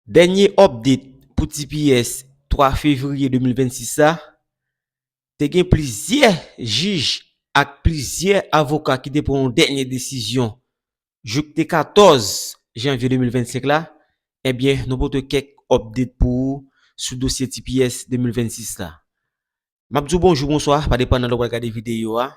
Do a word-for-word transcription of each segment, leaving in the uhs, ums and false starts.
Dènye update pou T P S twa fevriye de mil vennsis la, te gen plizyè jij ak plizyè avoka ki te pran yon dènye desizyon jouk te katòz janvye de mil vennsenk la. Ebyen, nou pote kèk update pou ou sou dosye T P S de mil vennsis la. M ap di w bonjou, bonswa, pa depandan lè w pral gade videyo a.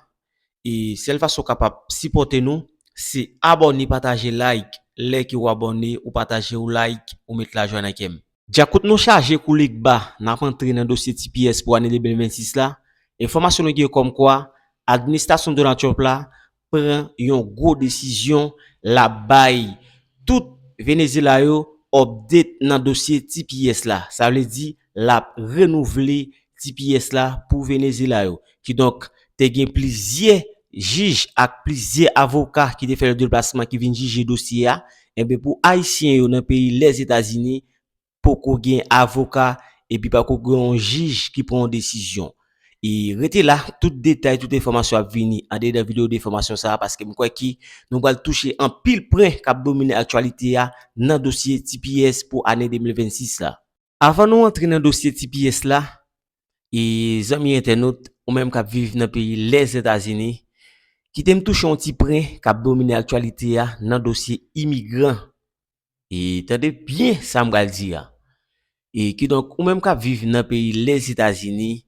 E sèl fason w kapab sipòte nou, se abòne, pataje, like. Lè ke w abòne, ou pataje, ou like, ou met lajwa nan kè m. Djakout nou chaje kou lig ba, n ap antre nan dosye T P S pou ane de mil vennsis la. Enfòmasyon nou gen kòmkwa, administrasyon Donald Trump la pran yon gwo desizyon, l ap bay tout Venezyela yo update nan dosye T P S la. Sa vle di, l ap renouvle T P S la pou Venezyela yo. Kidonk, te gen plizyè jij ak plizyè avoka ki te fè yon deplasman ki vin jije dosye a. Enben, pou Ayisyen yo nan peyi Lèzetazini, poko gen avoka, epi pako gen yon jij ki pran yon desizyon. E rete la, tout detay, tout enfòmasyon ap vini andedan videyo de enfòmasyon sa a, paske m kwè ke nou pral touche anpil pwen k ap domine aktyalite a nan dosye T P S pou ane de mil vennsis la. Avan nou antre nan dosye T P S la, e zanmi entènot, ou menm k ap viv nan peyi Lèzetazini, kite m touche yon ti pwen k ap domine aktyalite a nan dosye imigran. E tande byen sa m pral di a. E kidonk, ou menm k ap viv nan peyi Lèzetazini,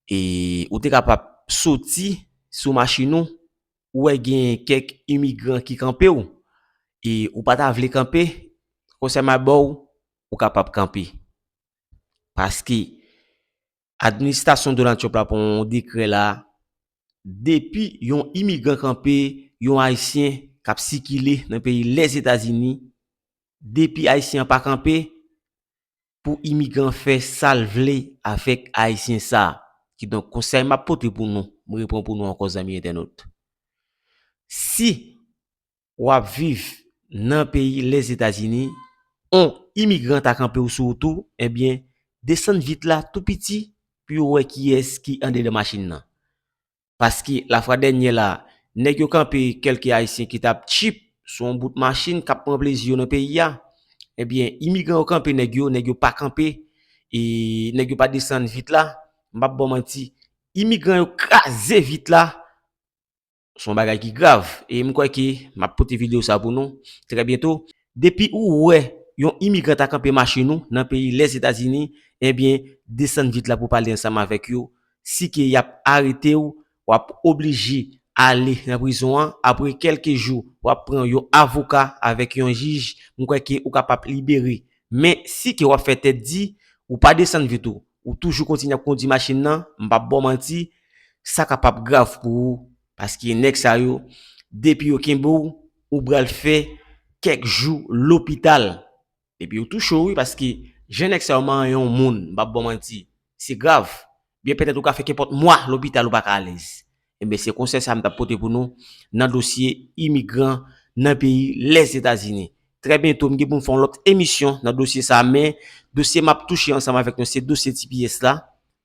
e ou te kapab soti sou machin ou, ou wè gen kèk imigran ki kanpe w, e ou pa ta vle kanpe, konsèy m ap ba w, ou kapab kanpe. Paske administrasyon Donald Trump la pran yon dekrè la, depi yon imigran kanpe yon Ayisyen k ap sikile nan peyi Lèzetazini, depi Ayisyen an pa kanpe, pou imigran fè sa l vle avèk Ayisyen sa a. Kidonk, konsèy m ap pote pou nou, m repran pou nou ankò, zanmi entènot. Si w ap viv nan peyi Lèzetazini, on imigran ta kanpe w sou wout ou, ebyen, desann vit la tou piti pou yo wè kiyès ki andedan machin nan. Paske lafwa dènyè la, nèg yo kanpe kèlke Ayisyen ki t ap tchip sou yon bout machin k ap pran plezi yo nan peyi a. Ebyen, imigran yo kanpe nèg yo, nèg yo pa kanpe, e nèg yo pa desann vit la. M p ap ba w manti, imigran yo kraze vit la. Se yon bagay ki grav. E m kwè ke m ap pote videyo sa pou nou trè byento. Depi ou wè yon imigran ta kanpe machin ou nan peyi Lèzetazini, ebyen, desann vit la pou pale ansanm avèk yo. Si ke y ap arete w, w ap oblije ale nan prizon an. Apre kèlke jou, w ap pran yon avoka avèk yon jij. M kwè ke ou kapab libere. Men si ke w ap fè tèt di, ou pa desann vit ou, ou toujou kontinye ap kondui machin nan, m p ap ba w manti, sa kapab grav pou ou. Paske nèg sa yo, depi yo kenbe w, ou pral fè kèk jou lopital. Epi yo touche w, wi, paske jan nèg sa yo manyen yon moun, m p ap ba w manti, se grav. Byen petèt ou ka fè kenpòt mwa lopital ou pa ka alèz. Enben, se konsèy sa a m t ap pote pou nou nan dosye imigran nan peyi Lèzetazini. Trè byento, m gen pou m fè yon lòt emisyon nan dosye sa a, men dosye m ap touche ansanm avèk nou, se dosye T P S la.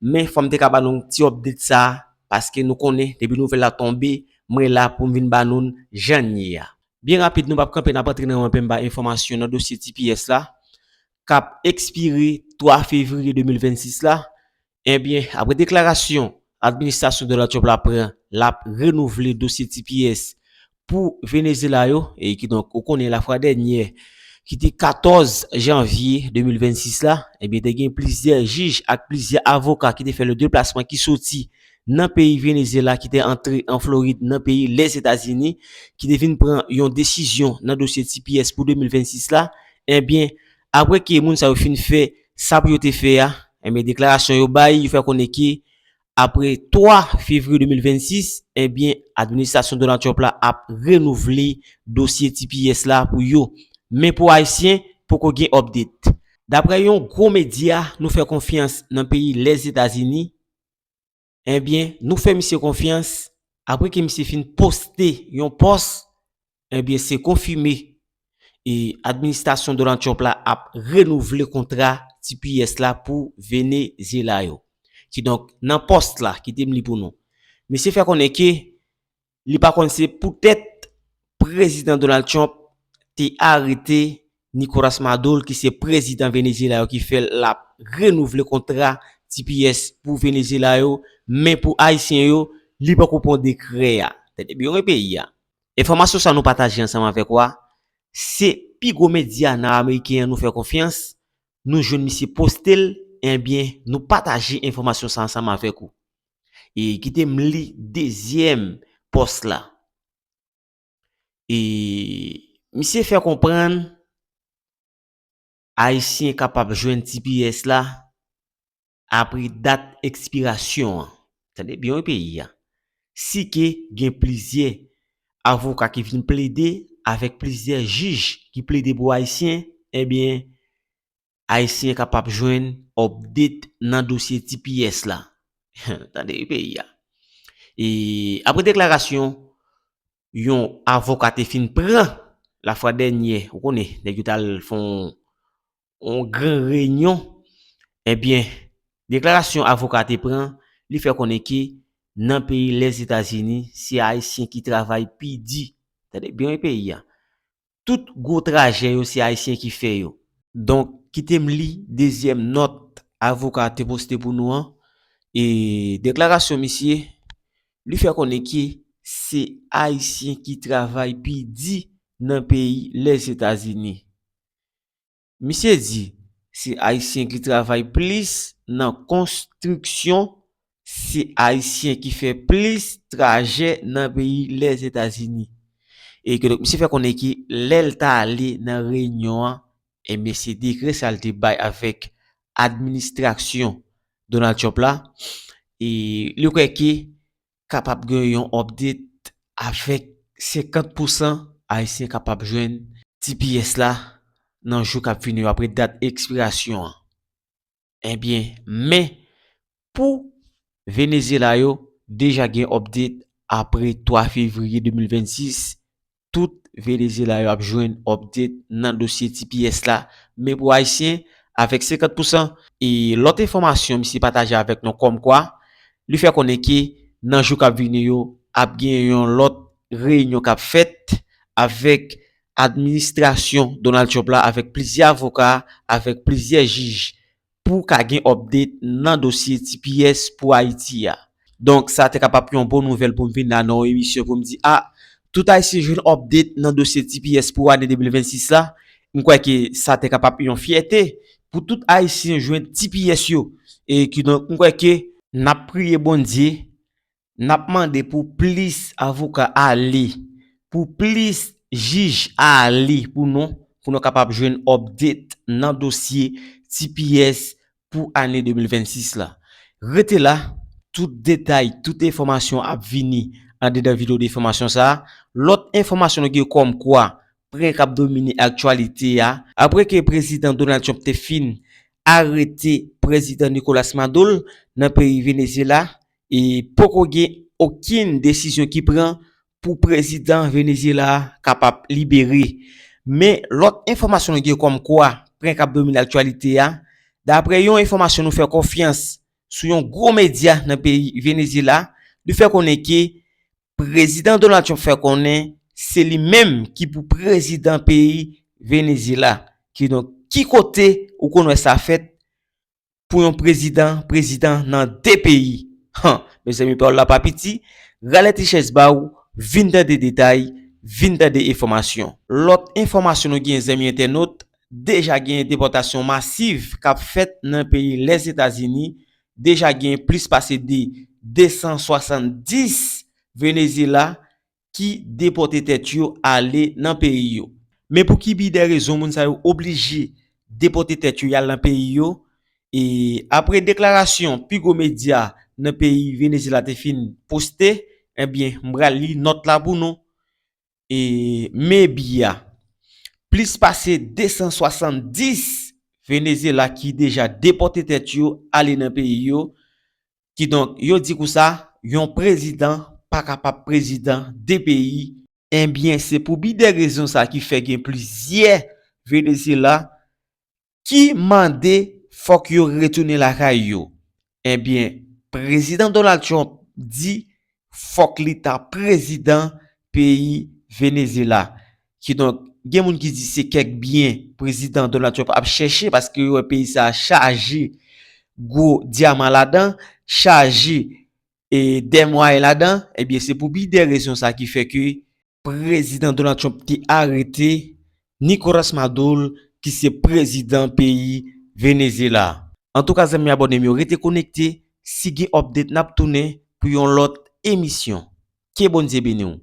Men fò m te ka ba nou ti update sa a, paske nou konnen, depi nouvèl la tonbe, mwen la pou m vin ba nou l jan l ye a. Byen rapid, nou p ap kanpe, n ap antre nan yon penba enfòmasyon nan dosye T P S la, k ap ekspire twa fevriye de mil vennsis la. Ebyen, apre deklarasyon administrasyon Donald Trump la pran, l ap renouvle dosye T P S pou Venezyela yo, e kidonk, ou konnen lafwa dènyè, ki te katòz janvye de mil vennsis la, ebyen, te gen plizyè jij ak plizyè avoka ki te fè le deplasman ki soti nan peyi Venezyela, ki te antre an Florid, nan peyi Lèzetazini, ki te vin pran yon desizyon nan dosye T P S pou de mil vennsis la. Ebyen, apre ke moun sa yo fin fè sa pou yo te fè a, ebyen, deklarasyon yo bay, yo fè konnen ke apre twa fevriye de mil vennsis, ebyen, administrasyon Donald Trump la ap renouvle dosye T P S la pou yo. Men pou Ayisyen, poko gen update. Daprè yon gwo medya, nou fè konfyans nan peyi Lèzetazini, ebyen, nou fè misye konfyans, apre ke misye fin poste yon pòs, ebyen, se konfime, e administrasyon Donald Trump la ap renouvle kontra T P S la pou Venezyela yo. Kidonk, nan pòs la, kite m li pou nou. Misye fè konnen ke li pa konn se poutèt prezidan Donald Trump te arete Nicolas Maduro, ki se prezidan Venezyela yo, ki fè l ap renouvle kontra T P S pou Venezyela yo, men pou Ayisyen yo, li poko pran dekrè a. Tande byen wi peyi a. Enfòmasyon sa nou pataje ansanm avèk ou a, se pi gwo medya nan ameriken an nou fè konfyans, nou jwenn misye poste l, ebyen, nou pataje enfòmasyon sa ansanm avèk ou. E kite m li dezyèm pòs la. E misye fè konprann Ayisyen kapab jwenn T P S la apre dat ekspirasyon an. Tande byen wi peyi a. Si ke gen plizyè avoka ki vin plede avèk plizyè jij ki plede pou Ayisyen, ebyen, Ayisyen kapab jwenn update nan dosye T P S la. Tande wi peyi a. E apre deklarasyon yon avoka te fin pran lafwa dènyè, ou konnen, nèg yo t al fè yon, yon gran reyinyon, ebyen, deklarasyon avoka te pran, li fè konnen ke nan peyi Lèzetazini, se Ayisyen ki travay pi di. Tande byen wi peyi a. Tout gwo trajè yo, se Ayisyen ki fè yo. Donk, kite m li dezyèm nòt avoka a te poste pou nou an. E deklarasyon misye, li fè konnen ke se Ayisyen ki travay pi di nan peyi Lèzetazini. Misye di, se Ayisyen ki travay plis nan konstriksyon, se Ayisyen ki fè plis trajè nan peyi Lèzetazini. E ke donk, misye fè konnen ke lè l t ale nan reyinyon an, ebyen, se dekrè sa l te bay avèk administrasyon Donald Trump la. E li kwè ke kapab gen yon update avèk senkant pousan Ayisyen kapab jwenn T P S la nan jou k ap vini yo apre dat ekspirasyon an. Ebyen, men pou Venezyela yo deja gen update apre twa fevriye de mil vennsis, tout Venezyela yo ap jwenn update nan dosye T P S la, men pou Ayisyen, avèk senkant pousan. E lòt enfòmasyon misye pataje avèk nou kòmkwa, li fè konnen ke nan jou k ap vini yo, ap gen yon lòt reyinyon k ap fèt avèk administrasyon Donald Trump la, avèk plizyè avoka, avèk plizyè jij, pou ka gen update nan dosye T P S pou Ayiti a. Donk, sa te kapab yon bon nouvèl pou m vin la nan yon emisyon pou m di, a, tout Ayisyen jwenn update nan dosye T P S pou ane de mil vennsis la. M kwè ke sa te kapab yon fyète pou tout Ayisyen jwenn T P S yo. E kidonk, m kwè ke n ap priye Bondye, n ap mande pou plis avoka ale, pou plis jij ale pou nou, pou nou kapab jwenn update nan dosye T P S pou ane de mil vennsis la. Rete la, tout detay, tout enfòmasyon ap vini andedan videyo de enfòmasyon sa a. Lòt enfòmasyon nou gen kòmkwa pwen k ap domine aktyalite a, apre ke prezidan Donald Trump te fin arete prezidan Nicolas Maduro nan peyi Venezyela, e poko gen okenn desizyon ki pran pou prezidan Venezyela a kapab libere. Men lòt enfòmasyon nou gen kòmkwa pwen k ap domine aktyalite a, dapre yon enfòmasyon nou fè konfyans sou yon gwo medya nan peyi Venezyela, li fè konnen ke prezidan Donald Trump fè konnen se li menm ki pou prezidan peyi Venezyela. Kidonk, ki kote ou konn wè sa fèt pou yon prezidan, prezidan nan de peyi? Han, mezanmi, pawòl la pa piti. Rale ti chèz ba w, vin tande detay, vin tande enfòmasyon. Lòt enfòmasyon nou gen, zanmi entènot, deja gen depòtasyon masiv k ap fèt nan peyi Lèzetazini. Deja gen plis pase de de san swasanndis Venezyela ki depòte tèt yo ale nan peyi yo. Men pou ki bidè rezon moun sa yo oblije depòte tèt yo y al nan peyi yo? E apre deklarasyon pi gwo medya nan peyi Venezyela te fin poste, ebyen, m pral li nòt la pou nou. E men bia, plis pase de san swasanndis Venezyela ki deja depòte tèt yo ale nan peyi yo. Kidonk, yo di konsa, yon prezidan pa kapab prezidan de peyi. Ebyen, se pou bidè rezon sa ki fè gen plizyè Venezyela ki mande fòk yo retounen lakay yo. Ebyen, prezidan Donald Trump di fòk li ta prezidan peyi Venezyela. Kidonk, gen moun ki di se kèk byen prezidan Donald Trump ap chèche, paske yo wè peyi sa a chaje gwo dyaman ladan, chaje e dèmwayè ladan, ebyen, se pou pi de rezon sa ki fè ke prezidan Donald Trump te arete Nicolas Maduro, ki se prezidan peyi Venezyela. Antouka, zanmi abòne m yo, rete konekte. Si gen update, n ap tounen pou yon lòt emisyon. Ke Bondye beni w.